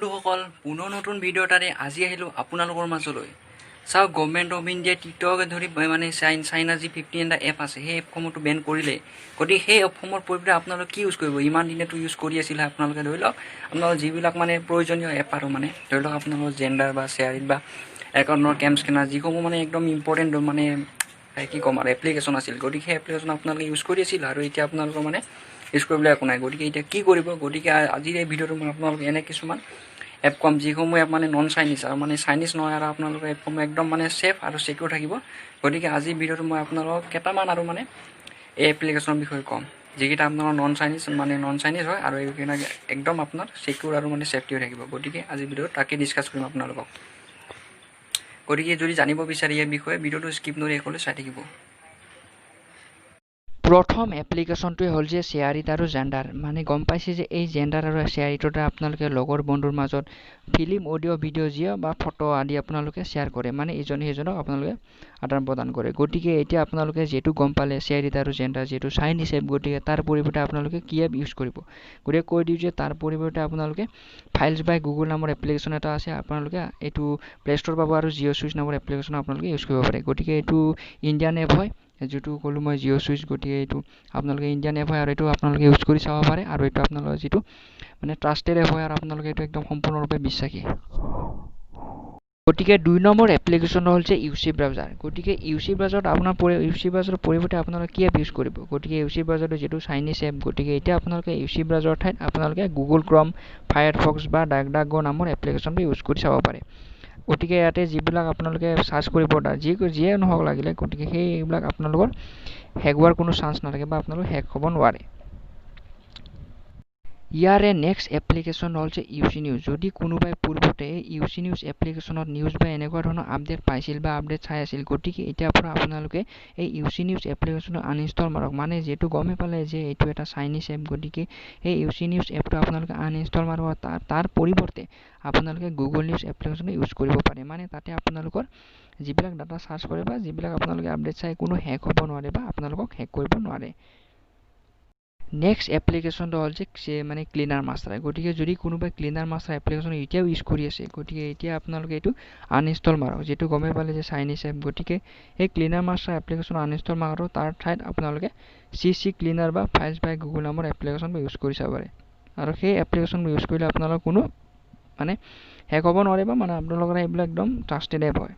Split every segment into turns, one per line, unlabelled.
বন্ধুসকল, পুনৰ নতুন ভিডিঅ' এটাৰে আজি আহিলোঁ আপোনালোকৰ মাজলৈ। চাওক, গভমেণ্ট অফ ইণ্ডিয়াই টিকটকে ধৰি মানে চাইনা যি 15 এটা এপ আছে, সেই এপসমূহতো বেন কৰিলেই। গতিকে সেই এপসমূহৰ পৰিৱৰ্তে আপোনালোকে কি ইউজ কৰিব? ইমান দিনেতো ইউজ কৰি আছিলে আপোনালোকে। ধৰি লওক, আপোনালোকৰ যিবিলাক মানে প্ৰয়োজনীয় এপ আৰু মানে ধৰি লওক আপোনালোকৰ জেণ্ডাৰ বা শ্বেয়াৰিট বা একাউণ্টৰ কেম স্কেনাৰ, যিসমূহ মানে একদম ইম্পৰ্টেণ্ট মানে কি ক'ম আৰু এপ্লিকেশ্যন আছিল, গতিকে সেই এপ্লিকেশ্যন আপোনালোকে ইউজ কৰি আছিল আৰু এতিয়া আপোনালোকৰ মানে ইউজ কৰিবলৈ একো নাই। গতিকে এতিয়া কি কৰিব? গতিকে আজিৰ এই ভিডিঅ'টো মই আপোনালোকে এনে কিছুমান এপ ক'ম, যিসমূহ এপ মানে নন চাইনিজ আৰু মানে চাইনিজ নহয় আৰু আপোনালোকৰ এপসমূহ একদম মানে ছেফ আৰু ছিকিউৰ থাকিব। গতিকে আজিৰ ভিডিঅ'টো মই আপোনালোকক কেইটামান আৰু মানে এই এপ্লিকেশ্যনৰ বিষয়ে ক'ম, যিকেইটা আপোনালোকৰ নন চাইনিজ, মানে নন চাইনিজ হয় আৰু এইকেইটা একদম আপোনাৰ ছিকিউৰ আৰু মানে ছেফটি হৈ থাকিব। গতিকে আজিৰ ভিডিঅ'ত তাকে ডিছকাছ কৰিম আপোনালোকক। গতিকে যদি জানিব বিচাৰে ইয়াৰ বিষয়ে, ভিডিঅ'টো স্কিপ নকৰি শেষলৈ চাই থাকিব। প্ৰথম এপ্লিকেশ্যনটোৱে হ'ল যে শ্বেয়াৰিট আৰু জেণ্ডাৰ। মানে গম পাইছে যে এই জেণ্ডাৰ আৰু শ্বেয়াৰিটতে আপোনালোকে লগৰ বন্ধুৰ মাজত ফিল্ম, অডিঅ', ভিডিঅ' যিয়ে বা ফটো আদি আপোনালোকে শ্বেয়াৰ কৰে, মানে ইজনে সিজনক আপোনালোকে আদান প্ৰদান কৰে। গতিকে এতিয়া আপোনালোকে যিহেতু গম পালে শ্বেয়াৰিট আৰু জেণ্ডাৰ যিহেতু চাইনিজ এপ, গতিকে তাৰ পৰিৱৰ্তে আপোনালোকে কি এপ ইউজ কৰিব? গতিকে কৈ দিওঁ যে তাৰ পৰিৱৰ্তে আপোনালোকে ফাইলছ বাই গুগল নামৰ এপ্লিকেশ্যন এটা আছে, আপোনালোকে এইটো প্লে ষ্ট'ৰ পাব আৰু জিঅ' চুইচ নামৰ এপ্লিকেশ্যন আপোনালোকে ইউজ কৰিব পাৰে। গতিকে এইটো ইণ্ডিয়ান এপ হয়, যিটো ক'লোঁ মই জিঅ' চুইচ। গতিকে এইটো আপোনালোকে ইণ্ডিয়ান এপ হয় আৰু এইটো আপোনালোকে ইউজ কৰি চাব পাৰে আৰু এইটো আপোনালোকৰ যিটো মানে ট্ৰাষ্টেড এপ হয় আৰু আপোনালোকে এইটো একদম সম্পূৰ্ণৰূপে বিশ্বাসী। গতিকে 2 নম্বৰ এপ্লিকেশ্যন হ'ল যে ইউ চি ব্ৰাউজাৰ। গতিকে ইউ চি ব্ৰাউজাৰত আপোনাৰ ইউ চি ব্ৰাউজাৰৰ পৰিৱৰ্তে আপোনালোকে কি এপ ইউজ কৰিব? গতিকে ইউ চি ব্ৰাউজাৰটো যিটো চাইনিজ এপ, গতিকে এতিয়া আপোনালোকে ইউ চি ব্ৰাউজাৰৰ ঠাইত আপোনালোকে গুগল ক্ৰম, ফায়াৰফক্স বা ডাক ডাক গ' নামৰ এপ্লিকেশ্যনটো ইউজ কৰি চাব পাৰে। গতিকে ইয়াতে যিবিলাক আপোনালোকে চাৰ্চ কৰিব, যিয়ে নহওক লাগিলে, গতিকে সেইবিলাক আপোনালোকৰ হেক হোৱাৰ কোনো চান্স নাথাকে বা আপোনালোক হেক হ'ব নোৱাৰে। ইয়াৰে নেক্সট এপ্লিকেশ্যন হ'ল যে ইউ চি নিউজ। যদি কোনোবাই পূৰ্বতে ইউ চি নিউজ এপ্লিকেশ্যনত নিউজ বা এনেকুৱা ধৰণৰ আপডেট পাইছিল বা আপডেট চাই আছিল, গতিকে এতিয়াৰ পৰা আপোনালোকে এই ইউ চি নিউজ এপ্লিকেশ্যনটো আনইনষ্টল মাৰক। মানে যিহেতু গমেই পালে যে এইটো এটা চাইনিজ এপ, গতিকে এই ইউ চি নিউজ এপটো আপোনালোকে আনইনষ্টল মাৰক। তাৰ পৰিৱৰ্তে আপোনালোকে গুগল নিউজ এপ্লিকেশ্যনটো ইউজ কৰিব পাৰে। মানে তাতে আপোনালোকৰ যিবিলাক ডাটা চাৰ্চ কৰে বা যিবিলাক আপোনালোকে আপডেট চাই, কোনো হেক হ'ব নোৱাৰে বা আপোনালোকক হেক কৰিব নোৱাৰে। নেক্সট এপ্লিকেশ্যনটো হ'ল যে মানে ক্লিনাৰ মাষ্টাৰ। গতিকে যদি কোনোবাই ক্লিনাৰ মাষ্টাৰ এপ্লিকেশ্যন এতিয়াও ইউজ কৰি আছে, গতিকে এতিয়া আপোনালোকে এইটো আনইনষ্টল মাৰক। যিটো গমেই পালে যে চাইনিজ এপ, গতিকে এই ক্লিনাৰ মাষ্টাৰ এপ্লিকেশ্যন আনইনষ্টল মাৰক। তাৰ ঠাইত আপোনালোকে চি চি ক্লিনাৰ বা ফাইলছ বাই গুগল নামৰ এপ্লিকেশ্যনটো ইউজ কৰি চাব পাৰে আৰু সেই এপ্লিকেশ্যনবোৰ ইউজ কৰিলে আপোনালোকৰ কোনো মানে হেক হ'ব নোৱাৰে বা মানে আপোনালোকৰ এইবিলাক একদম ট্ৰাষ্টেড এপ হয়।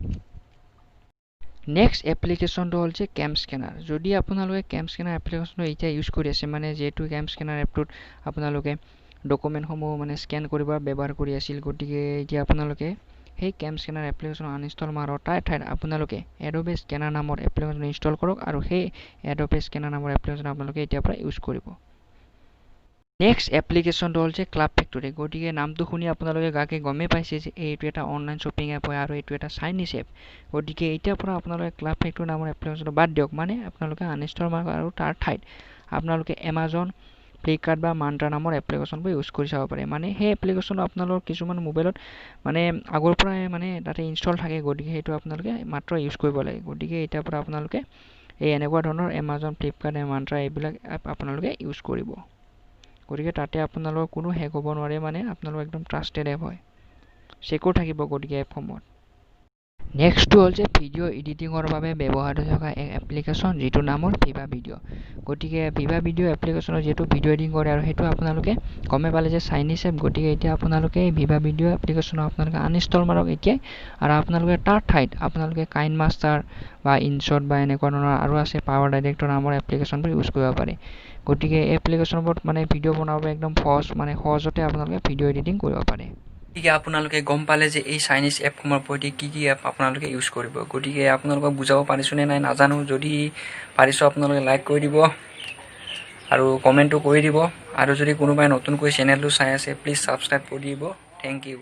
নেক্সট এপ্লিকেশ্যনটো হ'ল যে কেম স্কেনাৰ। যদি আপোনালোকে কেম স্কেনাৰ এপ্লিকেশ্যনটো এতিয়া ইউজ কৰি আছে, মানে যিহেতু কেম স্কেনাৰ এপটোত আপোনালোকে ডকুমেণ্টসমূহ মানে স্কেন কৰিব ব্যৱহাৰ কৰি আছিল, গতিকে এতিয়া আপোনালোকে সেই কেম স্কেনাৰ এপ্লিকেশ্যন আনইনষ্টল মাৰক। তাৰ ঠাইত আপোনালোকে এডোবে স্কেনাৰ নামৰ এপ্লিকেশ্যন ইনষ্টল কৰক আৰু সেই এডোবে স্কেনাৰ নামৰ এপ্লিকেশ্যন আপোনালোকে এতিয়াৰ পৰা ইউজ কৰিব। নেক্সট এপ্লিকেশ্যনটো হ'ল যে ক্লাব ফেক্টৰী। গতিকে নামটো শুনি আপোনালোকে গাকে গমেই পাইছে যে এইটো এটা অনলাইন শ্বপিং এপ হয় আৰু এইটো এটা চাইনিজ এপ। গতিকে এতিয়াৰ পৰা আপোনালোকে ক্লাব ফেক্টৰী নামৰ এপ্লিকেশ্যনটো বাদ দিয়ক, মানে আপোনালোকে আনইনষ্টল মাৰক আৰু তাৰ ঠাইত আপোনালোকে এমাজন, ফ্লিপকাৰ্ট বা মান্ত্ৰা নামৰ এপ্লিকেশ্যনবোৰ ইউজ কৰি চাব পাৰে। মানে সেই এপ্লিকেশ্যনটো আপোনালোকৰ কিছুমান মোবাইলত মানে আগৰ পৰাই মানে তাতে ইনষ্টল থাকে, গতিকে সেইটো আপোনালোকে মাত্ৰ ইউজ কৰিব লাগে। গতিকে এতিয়াৰ পৰা আপোনালোকে এই এনেকুৱা ধৰণৰ এমাজন, ফ্লিপকাৰ্ট, মান্ত্ৰা এইবিলাক এপ আপোনালোকে ইউজ কৰিব। গতিকে তাতে আপোনালোকৰ কোনো হেক হ'ব নোৱাৰে, মানে আপোনালোকৰ একদম ট্ৰাষ্টেড এপ হয়, ছিকিউৰ থাকিব গতিকে এপসমূহত। নেক্সটটো হ'ল যে ভিডিঅ' এডিটিঙৰ বাবে ব্যৱহাৰ হৈ থকা এক এপ্লিকেশ্যন, যিটোৰ নাম হ'ল ভিভা ভিডিঅ'। গতিকে ভিভা ভিডিঅ' এপ্লিকেশ্যনত যিহেতু ভিডিঅ' এডিটিং কৰে আৰু সেইটো আপোনালোকে গমেই পালে যে চাইনিজ এপ, গতিকে এতিয়া আপোনালোকে এই ভিভা ভিডিঅ' এপ্লিকেশ্যনো আপোনালোকে আনইনষ্টল মাৰক এতিয়াই আৰু আপোনালোকে তাৰ ঠাইত আপোনালোকে কাইন মাষ্টাৰ বা ইনশ্বট বা এনেকুৱা ধৰণৰ আৰু আছে পাৱাৰ ডাইৰেক্টৰ নামৰ এপ্লিকেশ্যনবোৰ ইউজ কৰিব পাৰে। গতিকে এই এপ্লিকেশ্যনবোৰত মানে ভিডিঅ' বনাব একদম সহজ, মানে সহজতে আপোনালোকে ভিডিঅ' এডিটিং কৰিব পাৰে। গতিকে আপোনালোকে গম পালে যে এই চাইনিজ এপসমূহৰ প্ৰতি কি কি এপ আপোনালোকে ইউজ কৰিব। গতিকে আপোনালোকক বুজাব পাৰিছোঁনে নাই নাজানো। যদি পাৰিছোঁ, আপোনালোকে লাইক কৰি দিব আৰু কমেণ্টো কৰি দিব আৰু যদি কোনোবাই নতুনকৈ চেনেলটো চাই আছে, প্লিজ ছাবস্ক্ৰাইব কৰি দিব। Thank U.